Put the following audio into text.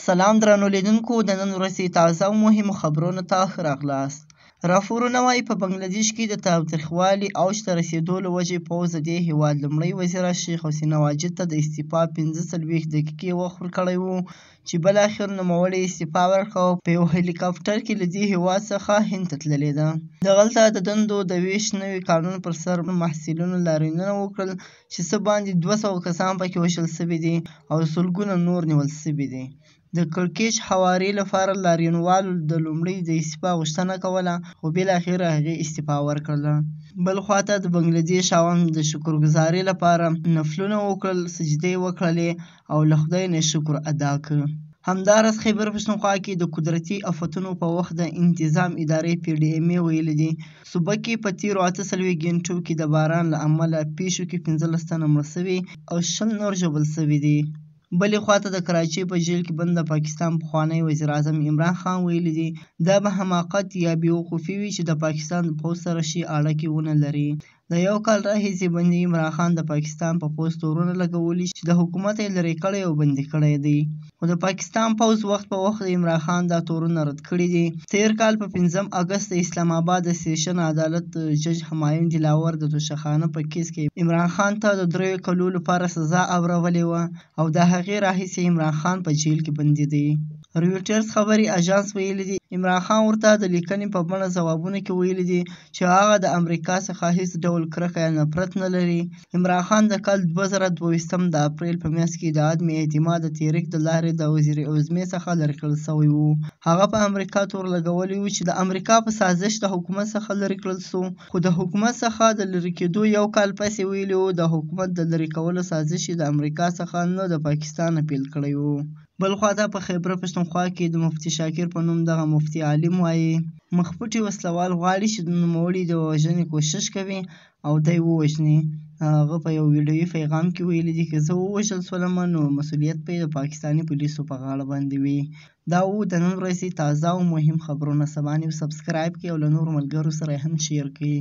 سلام درنو لیدونکو، د نن ورځې تازه او مهمو خبرونو ته ښه راغلاست. راپورونه وايي په بنګلادیش کې د تاوتریخوالي اوج ته رسېدو له وجې پوځ د دې هېواد لومړۍ وزیره شیخ حسینه واجد ته د استعفا 45 دقیقې وخت ورکړی و، چې بالاخره نوموړې استعفا ورکړه او په یو هلیکاپټر کې له دې هېواد څخه هند ته تللې ده. دغلته د دندو د وېش نوي قانون پر سر محصلینو لاریونونه وکړل، چې څه باندې 200 کسان پکې وژل شوي دي او سلګونه نور نیول شوي دي. د کړکېچ هواري لپاره لاریونوالو د لومړۍ د استعفا غوښتنه کوله، خو بالاخره هغې استعفا ورکړله. بل خواته د بنګلادیش عوام د شکرګزارۍ لپاره نفلونه وکړل، سجدې وکړلې او له خدای نه شکر ادا کړ. همداراز خیبر پښتونخوا کې د قدرتي افتونو په وخت د انتظام ادارې پي ډي ایم ای ویلي دي، صوبه کې په تېرو 48 ګنټو کې د باران له امله پېښو کې 15 تنه مړه شوي او 20 نور ژوبل شوي دي. بلې خواته د کراچۍ په جیل کې بند د پاکستان پخوانی وزیراعظم عمران خان ویلي دي، دا به حماقت یا بې وقوفي وي چې د پاکستان د پوځ سره ښې اړیکې ونه لري. د یو کال راهیسې بندي عمران خان د پاکستان په پوځ تورونه لګولي چې د حکومت یې لرې کړی او بندي کړی دی، خو د پاکستان پوځ وخت په وخت د عمران خان دا تورونه رد کړي دي. تېر کال په 5 اګست د اسلام آباد د سیشن عدالت جج همایون دلاور د توشخانه په کیس کې عمران خان ته د 3 کلو لپاره سزا اورولې وه او د هغې راهیسې عمران خان په جیل کې بندي دی. رویټرز خبري اژانس ویلي دي، عمران خان ورته د لیکنې په بڼه ځوابونو کې ویلي دي چې هغه د امریکا څخه هیڅ ډول کرکه یا نفرت نه لري. عمران خان د کال 2022 د اپریل په میاشت کې د عدم اعتماد د تحریک د لارې د وزیر عظمې څخه لرې کړل شوی و. هغه په امریکا تور لګولی و چې د امریکا په سازش د حکومت څخه لرې کړل شو، خو د حکومت څخه د لرې کېدو یو کال پس یې ویلي و د حکومت د لرې کولو سازش یې د امریکا څخه نه د پاکستان نه پیل کړی و. بل خواته په خیبر پښتونخوا کې د مفتي شاکر په نوم دغه مفتي عالم وایي، مخپټي وسلوال غواړي چې د نوموړي د وژنې کوشش کوي او دی ووژني. هغه په یو ویډیويي پیغام کې ویلي دي که زه ووژل شولم نو مسؤلیت به یې د پاکستاني پولیسو په غاړه باندې وي. دا و د نن ورځې تازه او مهم خبرونه. سبا نیوز سبسکرایب کړئ او له نورو ملګرو سره یې هم شیر کړئ.